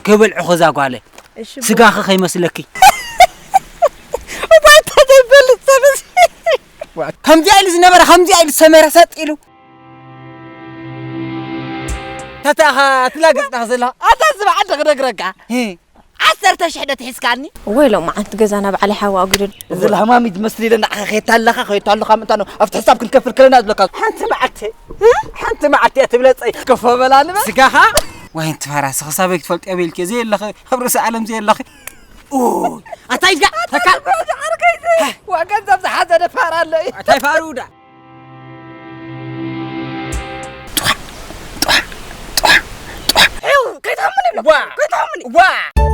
ክብልዑ ኸዛ ጓለ እሺ፣ ስጋኺ ከይመስለኪ። እባይ ተደበል ሰብስ። ከምዚኣ ኢሉ ዝነበረ ከምዚኣ ኢሉ ዝሰመረ ሰጥ ኢሉ። ተታኻ ትላገጽ ዳኽ ዘላ ኣታ ዝበዓል ደግደግረካ። ሂ። ዓሰርተ ሽሕ ዶ ትሒዝካኒ? ወይ ሎማዓንቲ ገዛና ባዕለይ ሓዋ ኣጉዱ። እዚ ለሃማሚ ዝመስል ኢለ ንዓኻ ከየታለኻ ከየታለኻ ምእንታ ነው ኣብቲ ሕሳብ ክንከፍል ከለና ዝብለካ። ሓንቲ መዓልቲ፣ ሓንቲ መዓልቲ እያ ትብለጸይ። ከፎ በላ ንበል። ስጋኻ? ወይ እንቲ ፈራሲ ክሳበይ ክትፈልጥ እየ በልኪ። ዘየለኺ፣ ኣብ ርእሲ ዓለም ዘየለኺ። ኡይ፣ ኣታ ኢድካ፣ ተካ። ዋ፣ ገንዘብ ዝሓዘ ደፋር ኣሎ እዩ። ኣታ ይፋሩ ዳ። ዋ፣ ከይትሃምኒ ብሎ። ዋ። ከይትሃምኒ። ዋ።